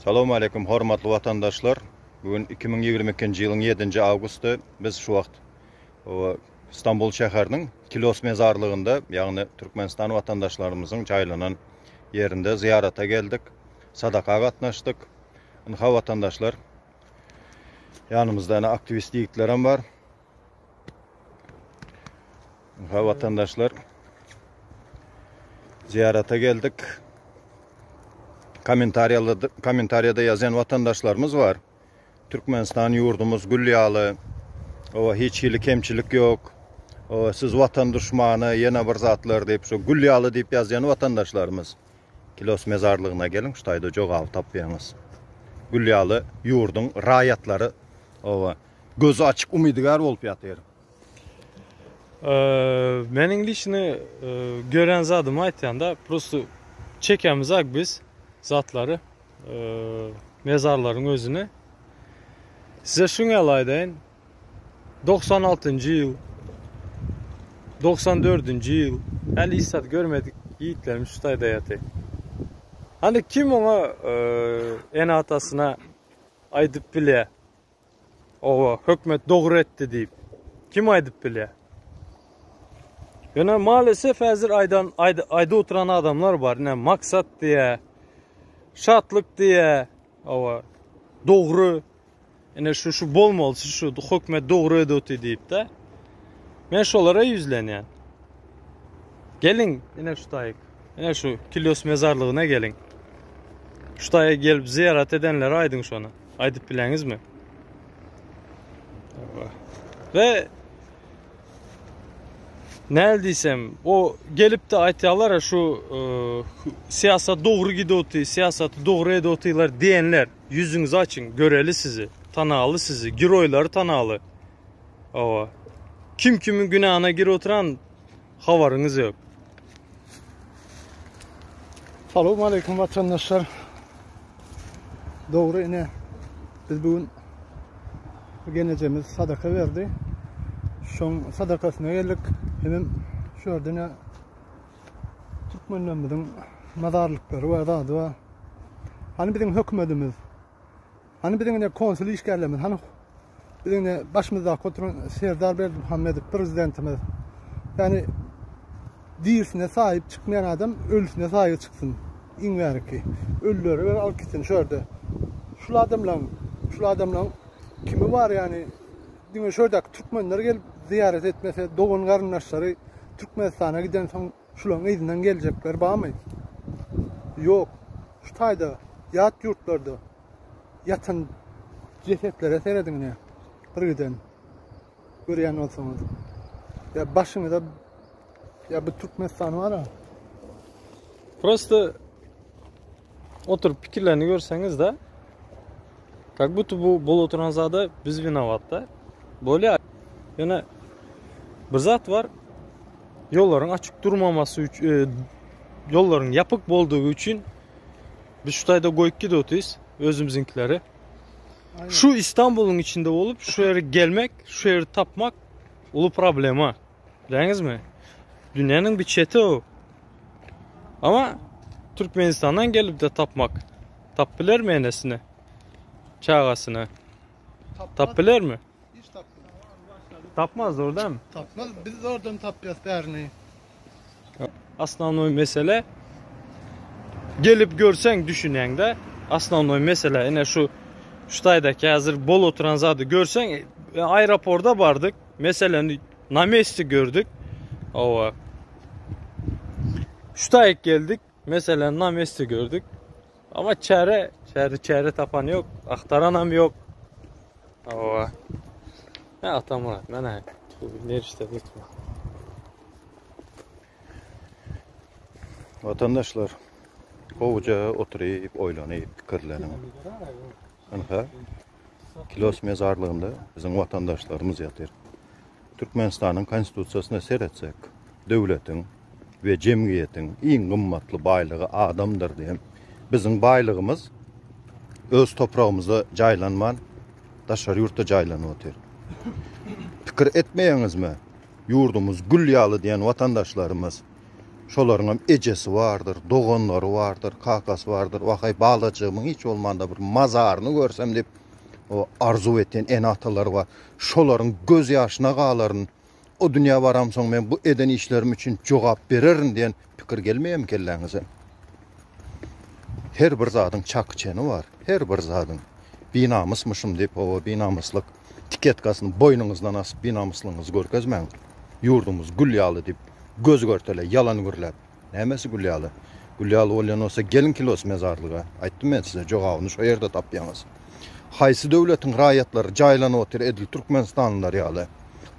Salowmaleýkim hormatly watandaşlar. Bu gün 2022-nji ýylyň 7-nji awgusty. Biz şu wagt Stambul şäheriniň Kilos mezarlygynda, ýagny Türkmenistan watandaşlarymyzyň jaýlanan ýerinde zyýarata geldik. Sadaka gatnaşdyk. Ynha watandaşlar. Ýanymyzda ene aktiwist ýigitlerem bar. Ynha watandaşlar. Zyýarata geldik. Kommentariýada kommentariýada ýazan watandaşlarymyz bar. Türkmenistan ýurdumyz gül ýaly. Owa hiç hili kemçilik ýok. Owa siz watan duşmany ýene bir zatlar diýip şu gül ýaly diýip ýazýan watandaşlarymyz. Kilos mezarlygyna geliň şu taýda jogaby tapýaňyz. Gül ýaly ýurduň raýatlary owa gözi açyk umydygär bolup ýatyr. Meniň liçni gören zadymy aýtýanda prosto çekemizak biz zatlary mezarlaryň özüni. Size şuň ýaly aýdaýyn. 96-njy ýyl 94-nji ýyl häli hiç zat görmedik ýigitlerimiz şu taýda ýaty. Hany kim oňa ene-atasyna aýdyp bilýär? Owa, hökümet dogry etdi diýip. Kim aýdyp bilýär? Ýöne maalesef häzir aýdan aýdyp oturan adamlar bar. Ine maksat diýä, şatlyk diýä, owa, dogry. Ine şu şu bolmalysy şu hökümet dogry edip otyr diýip-de. Men şolara ýüzlenýän. Geliň, ine şu taýyk. Ine şu Kilyos mezarlygyna geliň. Şu taýa gelip zyýarat edenlere aýdyň şony. Aýdyp bileňizmi? Ve näl diýsem, o gelip de aýtýarlar şu e, syýasat dogry gidip otyr, syýasaty dogry edip otyrlar diýenler, ýüzüňizi açyň, göreli sizi, tanaly sizi, giroýlary tanaly. Owa. Kim kimiň günähine girip oturan habaryňyz ýok. Salowmaleýkim watandaşlar. Dogry ine biz bu gün gelnejemiz sadaka berdi. Şoň sadakasyna geldik. Hemem şu ýerde ine türkmenlerimiziň mazarlyklary bar, zady bar. Hany biziň hökümetimiz? Hany biziň ine konsul işgärlerimiz, hany biziň ine başymyzdaky oturan Serdar Berdimuhamedow prezidentimiz. Ýani dirisine saýyp çykmaýan adam ölüsine saýgy çyksyn. Iň bäriki. Ölüleri bir alyp gitsin şu ýerde. Şul adamlaryň, şul adamlaryň kimi bar ýani diňe şu ýerdäki türkmenler gelip zyýarat etmese, dogan garyndaşlary Türkmenistana gidensoň Şulaň yzyndan geljekler barmy? Ýok. Şu taýda ýat ýurtlarda ýatan jesetlere serediň ine. Bir giden. Görýän bolsaňyz. Ýa başyňyza ýa bu Türkmenistan bar-a. Prosta oturyp pikirlerini görseňiz-de, как будто bu bolup oturan zada biz winowat-da. Bolýar. Ýöne bir zat bar. Ýollaryň açyk durmamasy üçin, e, ýollaryň ýapyk boldugy üçin biz şu taýda goýup gidip otyrys özümiziňkileri. Şu İstanbul'un içinde bolup şu ýere gelmek, şu ýeri tapmak uly problema. Bilýäňizmi? Dünýäniň bir çeti o. Ama Türkmenistandan gelip de tapmak. Tap bilermi enesini? Çagasyny? Tap bilermi? Hiç tapmaz. Tapmaz doğru değil mi? Tapmaz. Biz zordan tapýas bärini. Osnovnoý mesele gelip görseň düşünýäňde osnovnoý mesele ine şu şu taýdaky häzir bol oturan zady görseň e, aeroporda bardyk meseleni na mesti gördük owa şu taýyk geldik meseleni na mesti gördük ama çäre çäre çäre tapan ýok aktaranam ýok owa Ne Atamyrat menä nerişde gitme. Watandaşlar, gowuja oturyp, oýlanyp, pikirleniň. Ynha, Kilos mezarlygynda biziň watandaşlarymyz ýatyr. Türkmenistanyň Konstitusiýasyna seretsek, döwletiň we jemgyýetiň iň gymmatly baýlygy adamdyr diýen biziň baýlygymyz öz topragymyzda jaýlanman, daşary ýurtda jaýlanyp otyr. Pikir etmeýäňizmi? Ýurdumyz gül ýaly diýen watandaşlarymyz. Şolaryňam ejesi bardyr, doganlary bardyr, kakasy bardyr. Wahaý, balajygymyň hiç bolmanda bir mazaryny görsem diýip, o arzuw etýän ene-atalary bar. Şolaryň göz ýaşyna galaryn. O dünýä baramsoň men bu eden işlerim üçin jogap bererin diýen pikir gelmeýärmi kelläňize? Her bir zadyň çaky-çeni bar. Her bir zadyň. Binamysmyşym diýip, hawa, binamyslyk tiketkasyny boýnuňyzdan asyp binamyslygyňyzy görkezmäň. Ýurdumyz gül ýaly diýip, göz görtele ýalan gürläp. Nämesi gül ýaly? Gül ýaly bolýan bolsa geliň kilos mezarlyga. Aýtdym men size jogabyny şo ýerde tapýaňyz. Haýsy döwletiň raýatlary jaýlanyp otyr edil türkmenistanlylar ýaly?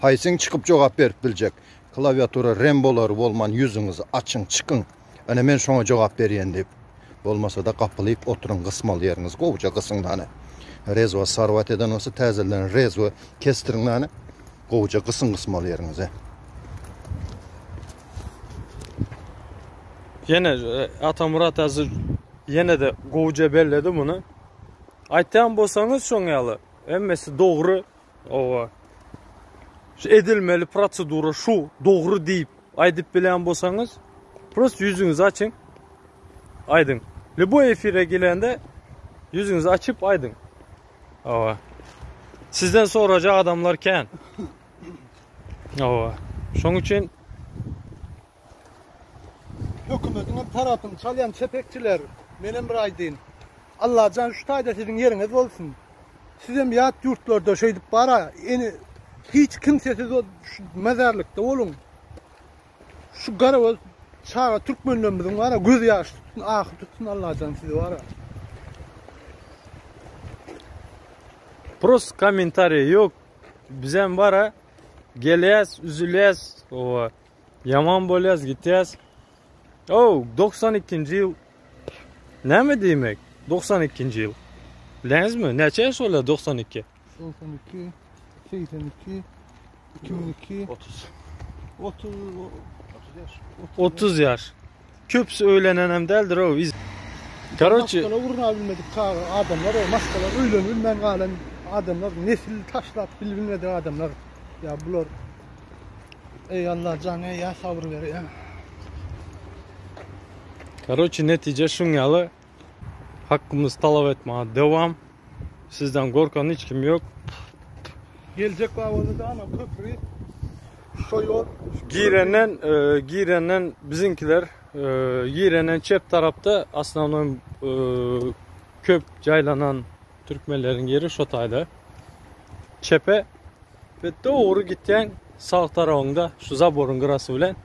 Haýsyň çykyp jogap berip biljek? Klawiatura rembolary bolman ýüzüňizi açyň çykyň. Ene men şoňa jogap berýän diýip. Bolmasada gapylyp oturyň gysmaly ýeriňizi gowuja gysyň dane. Rezwa sarwat eden bolsa täzeden rezwa kesdiriň dane. Gowuja gysyň gysmaly ýeriňizi. Ýene Atamyrat azy ýene-de gowuja belledi muny. Aýtýan bolsaňyz şoň ýaly, hemmesi dogry. Owa. Şu edilmeli prosedura şu dogry diýip aýdyp bilýän bolsaňyz, prosta ýüzüňizi açyň. Aýdyň. Lýuboý efire gelende ýüzüňizi açyp aýdyň. Owa. Sizden sorajak adamlar kän. Owa. Şoň üçin Hökümetiň hem tarapyny çalýan çepekçiler, menem bir aýdyn. Allajan şu taýda siziň ýeriňiz bolsun. Sizem ýat ýurtlarda şeýdip bara, ene hiç kimsesiz o şu mezarlykda boluň. Şu garagöz çaga türkmenlerimiziň bara göz ýaşy tutsun, ahy tutsun Allajan sizi bara. Prost kommentariý ýok. Bizem bara gelýäs, üzülýäs. Owa. Ýaman bolýas, gitýäs. Oh, 92-nji ýyl. Näme diýmek? 92-nji ýyl. Bilýäňizmi? Näçe ýaş bolýar 92? 92, 82, 2002, 30. 30, 30 ýaş. 30 ýaş. Köpüsi öýlenenem däldir o. Karoçi. Maşgala gurna bilmedik çaga adamlar o maşgala öýlenip bilmän galan adamlar nesil taşlap bilmedik adamlar. Ya bular Ey Allah can ey ya sabır ver ya. Karoçi netije şuň ýaly hakkymyzy talap etmäge dowam. Sizden gorkan hiç kim ýok. Geljek babada da ana köpri şo ýol. Girenden, e, girenden biziňkiler e, girenden çep tarapda osnovnoý e, köp jaýlanan türkmenleriň ýeri şo taýda. Çepe we dogry gitýäň sag tarabyňda şu zaboryň gyrasy bilen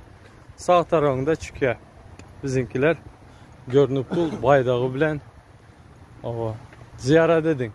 sag tarabyňda çykýar. Biziňkiler görnüp dur baýdagy bilen. Owa. Ziýarat ediň.